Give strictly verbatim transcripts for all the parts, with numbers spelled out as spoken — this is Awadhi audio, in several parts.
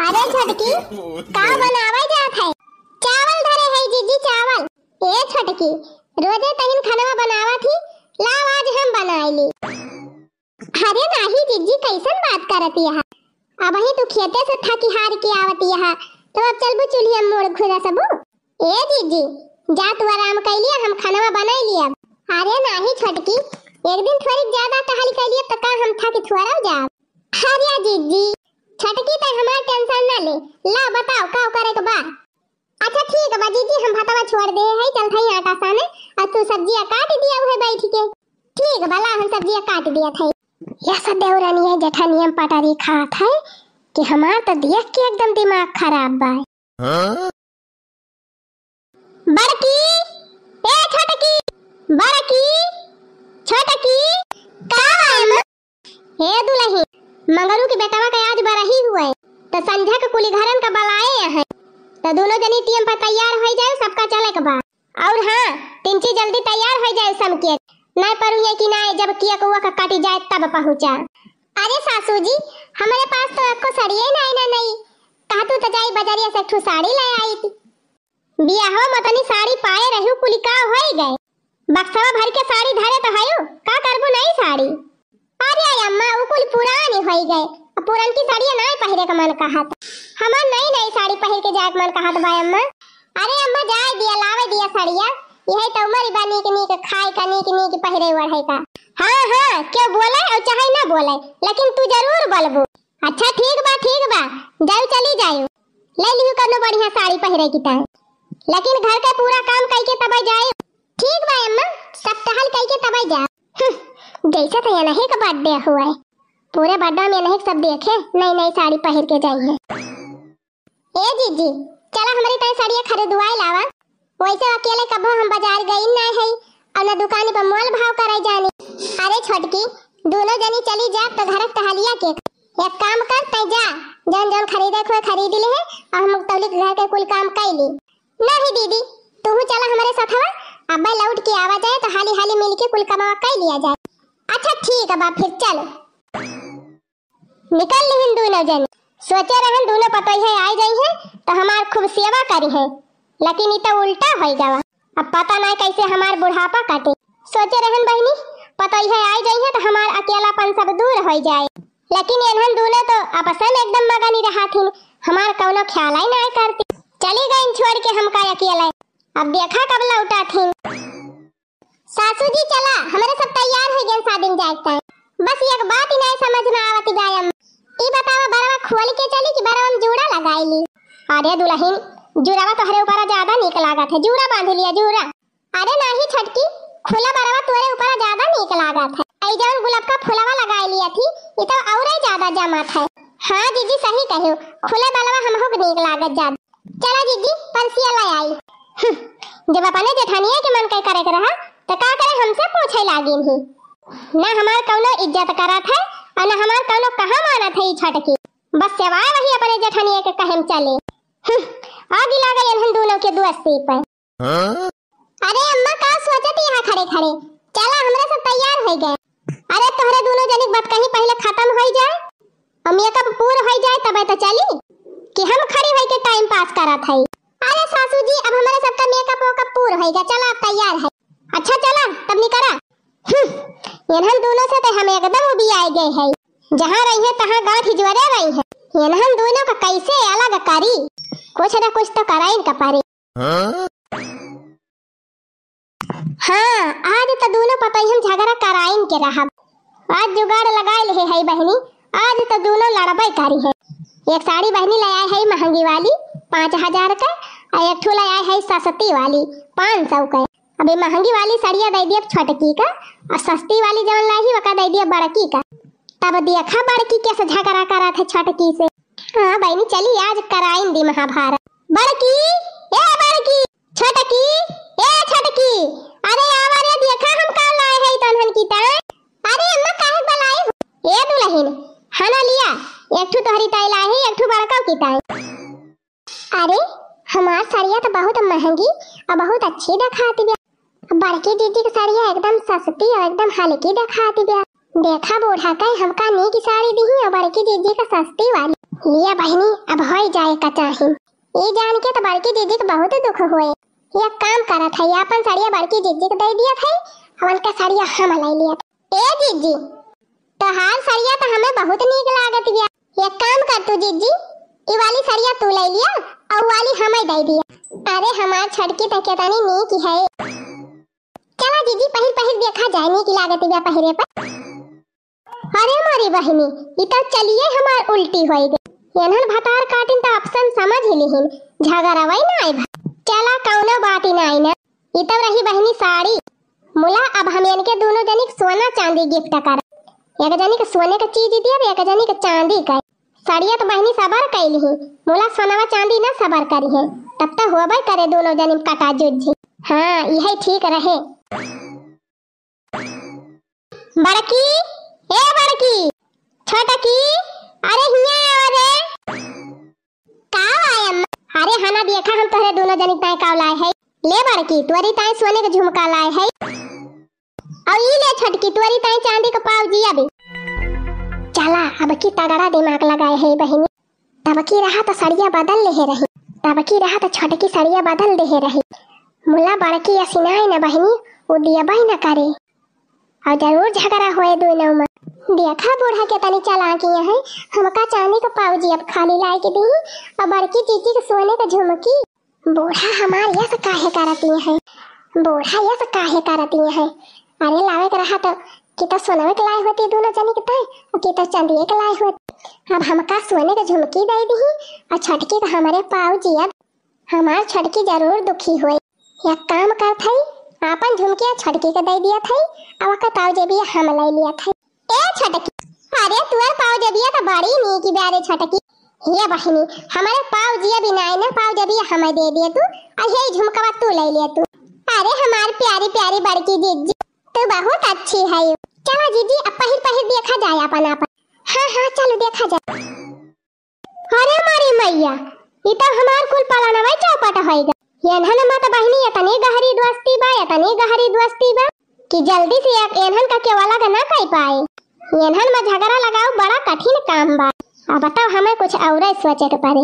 अरे छोटकी, का बनावे जात है? चावल धरे है जीजी, चावल। ए छोटकी, रोजे तहिन खानवा बनावत ही, लाव आज हम बनाई ली। अरे नाही जीजी, कैसन बात करत यहा? अबही तू खेते से थकी हार के आवत यहा, तो अब चलबू चूल्हिया मोड़ खुदा सबू? ए जीजी, जा तू आराम कैलिया, हम खानवा बनाई लिया। अरे नाही छोटकी, एक दिन थोड़ी ज्यादा टहल कैलिया तो का हम थकी थोड़ा जाब? अरे जीजी, छोटकी तै हमार tension ना ले, ला बताओ का करे के बा? अच्छा ठीक बा जीजी, हम भतवा छोड़ दे है, चलत हई आटा साने, और तू सब्जिया काट दिया उहे बैठ के। ठीक बा, ला हम सब्जिया काट दिया थे। यह सब देवरानी है, जेठानी हम पटारी खात है कि हमार तो देख के एकदम दिमाग खराब बा। हाँ? बड़की, ए छोटकी, बड़की, छोटकी, का बा एमा? हे दुलही, मंगरू के बेटवा के आज बरही हुए, तो संझा के कुली घरन का बलाए हैं, तो दोनों जनी टीम पर तैयार हो जाए, सबका चले के बा। और हाँ, टिंची जल्दी तैयार हो जाए समके, नहीं परुए कि नहीं, जब किया कौआ का काटी जाए तब पहुँचा। अरे सासू जी, हमारे पास तो एको सड़िए नहीं ना नहीं, कहा तू तो जाई बजरिया से एक ठो साड़ी ले आई थी। बियाहवा मतनी साड़ी पाए रहू, कुल का होई गए? बक्सवा भर के साड़ी धरे तो हयू, का करबू नई साड़ी? अरे अम्मा, उ कुल पुरानी होई गए, अब पुरनकी साड़िया नाय पहिरे के मन कहत। हमार नई नई साड़ी पहिर के जाए के मन कहत बा अम्मा। अरे अम्मा, जाए दिया, लावे दिया साड़िया, यही तो उमर बा नीक नीक खाए का, नीक नीक पहिरे ओढ़े का। हाँ हाँ, क्यों बोले और चाहे ना बोले, लेकिन तू जरूर बोलबू। अच्छा ठीक बा, ठीक बा, जाऊ चली जाऊ, ले लिहू कौनो बढ़िया साड़ी पहिरे की ताई, लेकिन घर के पूरा काम कई के तबे जाए। ठीक बा अम्मा, सब टहल कई के तबे जा। हम्म, जैसे तो एनही का birthday हुआ है, पूरे birthday में एनही सब देखे नई नई साड़ी पहिर के जाई है। ए जीजी, चला हमरी ताई साड़िया खरीदवाए लावा। वैसे अकेले कबो हम बाजार गई ना है और ना दुकानी पर मोल भाव करे जानी। अरे छोटकी, दोनों जनी चली जा तो घर के टहलिया के। एक काम कर, तै जा, जौन जौन खरीदे के होए खरीद ले है और हम तौली के घर के कुल काम कर ली। नहीं दीदी, तू चला हमारे साथ हवा, अब लौट के आवा जाए तो हाली हाली मिल के कुल कमावा कर लिया जाए। अच्छा ठीक बा, फिर चलो। निकल लिहिन दूनो जनी। सोचे रहन दूनो पतोहिया आई जाई है तो हमार खूब सेवा करी है, लेकिन ई तो उल्टा होई गवा। अब पता नहीं कैसे हमार बुढ़ापा काटे। सोचे रहन बहिनी, पतोहिया आई जाई है तो हमार अकेलापन सब दूर होई जाए, लेकिन एनहन दूनो तो आपस में एकदम मगनी रहा थीन, हमार कौनो ख्याल ही नहीं करती। चली गईन छोड़ के हमका अकेले। अब देखा कब लौटा थीन। सासू जी चला, हमरे सब तैयार हो गए शादी में जाए के। बस एक बात ही नहीं समझ में आवत बा अम्मा, ई बतावा बरवा खोल के चली कि बरवा में जूड़ा लगाई ली? अरे दुलहिन, जूड़ावा तोहरे ऊपर ज्यादा नीक लागत है, जूड़ा बांध लिया जूड़ा। अरे नाही छोटकी, खुला बरवा तोरे ऊपर ज्यादा नीक लागत है। ऐ जौन गुलाब का फुलवा लगाई लिया थी, ई तो और ही ज्यादा जमत है। हाँ जीजी सही कहो, खुला बरवा हमहू के नीक लागत ज्यादा। चला जीजी, परसिया ले आई। हम्म, जब अपने जेठानिया के मन के करे के रहा, तो का करे हमसे पूछे लागिन ही। ना हमार कौनो इज्जत करत है, और ना हमार कौनो कहा मानत है ई छोटकी। बस सेवाए वही अपने जेठानिया के कहे में चले। हम्म, आगी लागल इन्हन दोनों के दोस्ती पे। हाँ? अरे अम्मा, का सोचत यहाँ खड़े खड़े? चला, हमरा सब तैयार हो गए। अरे तोहरे दोनों जनी के बात कहीं पहले खत्म हो जाए और मेकअप पूर हो जाए तबे तो चली कि हम खड़ी होई के टाइम पास करत हई। अरे सासू जी, अब हमारे सबका मेकअप वेकअप पूर हो गया, चला अब तैयार है। अच्छा चला तब निकरा। हम्म, इन्हन दोनों से तो हम एकदम उबियाए गए हैं। जहाँ रही है तहाँ गांठ जोरे रही है। इन्हन दोनों का कैसे अलग करी, कुछ न कुछ तो कराइन का पड़ी। हाँ? हाँ, आज तो दोनों पतोहियन झगड़ा कराइन के रहब। आज जुगाड़ लगाए ले है बहिनी, आज तो दोनों लड़बे करी है। एक साड़ी बहिनी ले आए है महंगी वाली पाँच हजार के, और एक ठो ले आए है सस्ती वाली पाँच सौ के। अबे महंगी वाली साड़िया दे दिया छोटकी का, और सस्ती वाली जवन लाई वका दे दिया बड़की का। तब देखा बड़की कैसे झगड़ा करत है छोटकी से। हाँ बहिनी, चली आज कराइन दी महाभारत। बड़की, ए बड़की, छोटकी, ए छोटकी, अरे आवा रे, देखा हम का लाए है तनहन की ताई। अरे अम्मा काहे बलाए हो? ए दुलहिन, हना लिया, एक ठू तोहरी ताई लाए है, एक ठू बड़का की ताई। अरे हमार साड़िया तो बहुत महंगी और बहुत अच्छी देखात बिया। बड़की जीजी के साड़िया एकदम सस्ती और एकदम हल्की देखात बिया। देखा बूढ़ा के हमका नीक साड़ी दिही और बड़की जीजी का सस्ती वाली। लिया बहिनी, अब होई जाए का चाहिन। ई जान के तो बड़की जीजी के बहुत दुख होए। एक काम करत है, आपन सड़िया बड़की जीजी के दे दियत है, और उनका सड़िया हम ले लियत। ए जीजी, तोहार सड़िया तो हमें बहुत नीक लागत बिया। एक काम कर तू जीजी, ई वाली सड़िया तू ले लिया और वाली हमें दे दिया। अरे हमार छोटकी तो केतनी नीक है। चला जीजी, पहिर पहिर देखा जाए, नीक लागत बिया पहिरे पर। अरे मोरी बहिनी, ई तो चलिए हमार उल्टी होई गई। एनहन भतार काटिन तो option समझ ही लिहिन, झगड़वई ना आए भा। चला कौनो बात ही ना आई ना। ई तो रही बहिनी साड़ी। मुला अब हम इनके दोनों जनी के सोना चांदी gift कर। एक जनी के सोने के चीज दियब, एक जनी के चांदी का। सड़िया तो बहिनी सबर कैली ही, मुला सोनवा चांदी ना सबर करी है, तब तो होबे करे दोनों जनी में कटा जुझी। हाँ, यही ठीक रहे। बड़की, ए बड़की, छोटकी, अरे हियाँ आवा रे। का आय अम्मा? अरे हना देखा, हम तोहरे दोनों जनी ताई का लाए है। ले बड़की, तोरी ताई सोने के झुमका लाए है। और ई ले छोटकी, तोरी ताई चांदी के पाउजी अभी। चला, अब की तगड़ा दिमाग लगाए है बहिनी। तब की रहा तो सड़िया बदल लेहे रही, तब की रहा तो छोटकी सड़िया बदल देहे रही। मुला बड़की असिनाई न बहिनी, उ दियबई न करे। और जरूर झगड़ा होए दोनों में। देखा बूढ़ा केतनी चालाकी है, हमका चांदी के पाउजी अब खाली लाए के दी, और बड़की जीजी के सोने के झुमकी। बूढ़ा हमार यस काहे करती है, बूढ़ा यस काहे करती है। अरे लावे के रहा तो कि तो सोनवे के लाए होती दोनों जनी के ताई, और कि तो चांदिये के लाए होती। अब हमका सोने के झुमकी दे दी और छोटकी के हमारे पाउजी। अब हमार छोटकी जरूर दुखी होई। एक काम करत हई, आपन झुमकिया छोटकी के दे दियत हई, अब ओकर पाउजेबिया हम ले लियत हई। ए छोटकी, अरे तुअर पाउजेबिया तो बड़ी नीक बा रे छोटकी। हे बहिनी, हमारे पाउजिया भी नाई ना, पाउजेबिया हमें दे दिए तू, और यही झुमकवा तू ले लिया तू। अरे हमार प्यारी प्यारी बड़की जीजी, तू बहुत अच्छी है। चला जीजी, अब पहिर पहिर देखा जाए अपन आपन। हाँ हाँ, चलो देखा जाए। अरे मारी मैया, ई तो हमार कुल पलनवा चौपट होई गए। एनहन मत बहिनी, एतनी गहरी दोस्ती बा, एतनी गहरी दोस्ती बा कि जल्दी से एक एनहन का केवला का ना कह पाए। एनहन में झगड़ा लगाओ बड़ा कठिन काम बा। अब बताओ, हमें कुछ और सोचे के पड़े।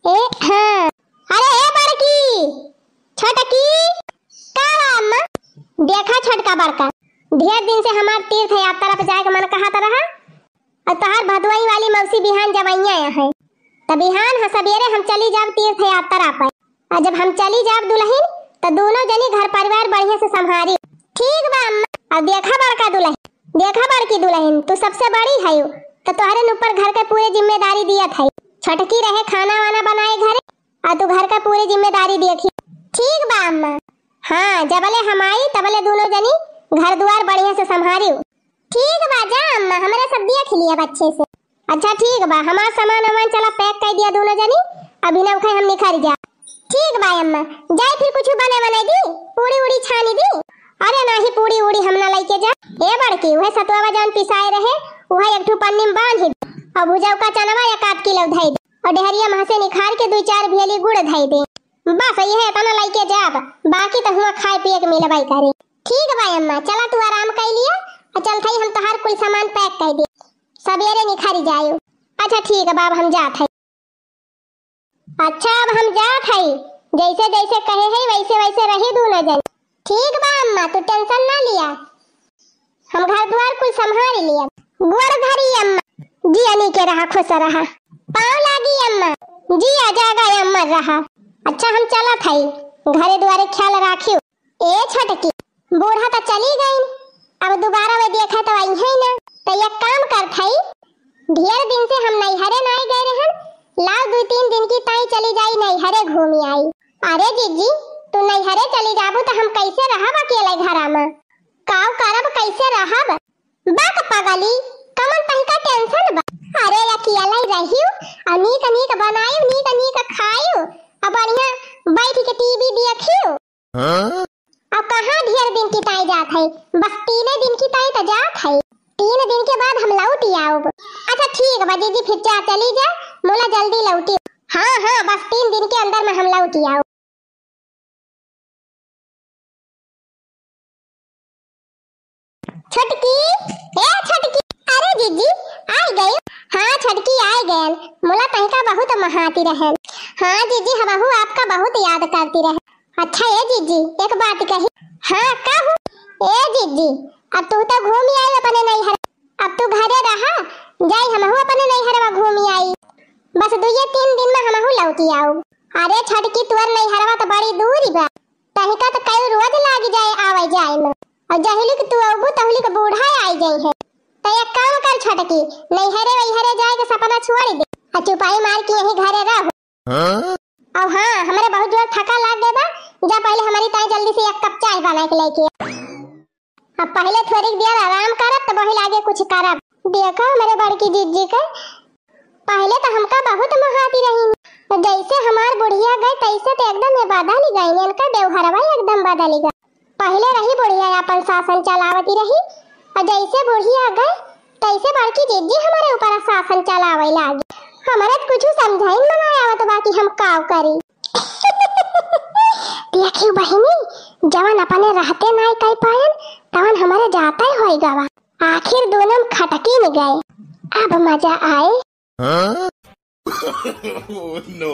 ए हाँ, अरे ए बड़की, छोटकी, का बा अम्मा? देखा छोटका बड़का, ढेर दिन से हमार तीर्थ यात्रा पे जाए के मन कहत रहा, और तोहार भदुआई वाली मौसी बिहान जवैया है, त बिहान ह सबेरे हम चली जाब तीर्थ यात्रा पर। और जब हम चली जाब दुलहिन, त दोनों जनी घर परिवार बढ़िया से संभारी। ठीक बा अम्मा। और देखा बड़का दुलहिन, देखा बड़की दुलहिन, तू सबसे बड़ी है, त तोहरे न ऊपर घर के पूरे जिम्मेदारी दियत है। छोटकी रहे खाना वाना बनाए घरे, और तू घर का पूरी जिम्मेदारी देखी। ठीक बा अम्मा। हाँ, जबले हम आई तबले दोनों जनी घर दुआर बढ़िया से संभारी। ठीक बा, जा अम्मा, हमरे सब दिया खिलिया अच्छे से। अच्छा ठीक बा, हमार सामान वामान चला pack कर दिया दोनों जनी, अभी नौखे हम निखर जा। ठीक बा अम्मा, जाए फिर कुछ बने बने दी, पूड़ी उड़ी छानी दी। अरे नाही, पूड़ी उड़ी हम ना लेके जा। ए बड़की, उहे सतुआ जौन पिसाए रहे, उहे एक ठो पन्नी में बांध दी, और भुजौका चनवा एक आध किलो धई दी, और डेहरिया मह से निखार के दुई चार भेली गुड़ धई दी। बस इहे एतना लेके जाब, बाकी तो हुआ खाए पिए के मिलबे करे। ठीक बा अम्मा, चला तू आराम कर लिया, और चलत हई हम तोहार कुल सामान pack कर दे, सबेरे निखरी जायो। अच्छा ठीक बा, अब हम जात हई। अच्छा अब हम जात हई, जैसे जैसे कहे हई वैसे वैसे रही दोनों जन। ठीक बा अम्मा, तू tension ना लिया, हम घर द्वार कुल संभाल लिया। गोड़ धरी अम्मा, जिया नीके रहा, खुश रहा। पाँव लागी अम्मा, जिया जागा अमर रहा। अच्छा हम चलत हई, घरे द्वारे ख्याल राखियो। ए छोटकी, बूढ़ा त चली गईन, अब दोबारा वे देखे तो आई है ना। तो एक काम करत हई, ढेर दिन से हम नैहरे नाई गए रहन, लाओ दो तीन दिन की ताई चली जाई नैहरे घूमी आई। अरे जीजी, तू नैहरे चली जाबू तो हम कैसे रहब अकेले घरा में? काव करब, कैसे रहब? बक पगली, कमन तनिका tension बा? अरे अकेले रहियो, आ नीक नीक बनायु, नीक नीक खायु, आ बढ़िया बैठ के टीवी देखियो। हाँ? अब कहाँ ढेर दिन की ताई जात है, बस तीने दिन की ताई तो जात है, तीन दिन के बाद हम लौट आउब। अच्छा ठीक बा जीजी, फिर जा चली जा, मोला जल्दी लौटी। हाँ हाँ, बस तीन दिन के अंदर में हम लौट आउब। छोटकी, ए छोटकी, अरे जीजी, आ गई। हाँ छोटकी, आइ गएन। मुला तहिका बहुत महाती रहेन। हाँ जीजी, हमहू आपका बहुत याद करती रहे। अच्छा ए जीजी, एक बात कही। हाँ कहू। ए जीजी, अब तू तो घूमी आई अपने नैहर, अब तू घरे रहा, जाई हमहू अपने नैहरवा घूमी आई। बस दुइये तीन दिन में हमहू लौटी आऊ। अरे छोटकी, तुअर नैहरवा तो बड़ी दूरी बा, तहिका तो कई रोज लाग जाए आवे जाए में, और जहिलिक तू अबू तहुलिक बूढ़ा आई जाई है। तो एक काम कर छोटकी, नैहरे वैहरे जाए के सपना छोड़ दे, और चुपाई मार के यही घरे रहो। हाँ? अब हाँ, हमरे बहुत जोर थका लाग गए बा, जा पहले हमारी ताई जल्दी से एक कप चाय बना के लेके आ। अब पहले थोड़ी देर आराम करब, तब वही लागे कुछ करब। देखा हमरे बड़की जीजी के, पहले तो हमका बहुत महाती रही, तो जैसे हमार बुढ़िया गए तैसे तो एकदम ये बदल गई, इनका व्यवहारवा एकदम बदल गए। पहले रही बुढ़िया अपन शासन चलावती रही, और जैसे बुढ़िया गए तैसे बड़की जीजी हमारे ऊपर शासन चलावे लागी। हमारे तो कुछ समझाइन में ना आवत बा कि हम काव करी। देखी बहिनी, जवन अपने रहते नाई कई पायन, तवन हमारे जाते होई गवा। आखिर दोनों खटकी में गए। अब मजा आए। हाँ? Oh, no.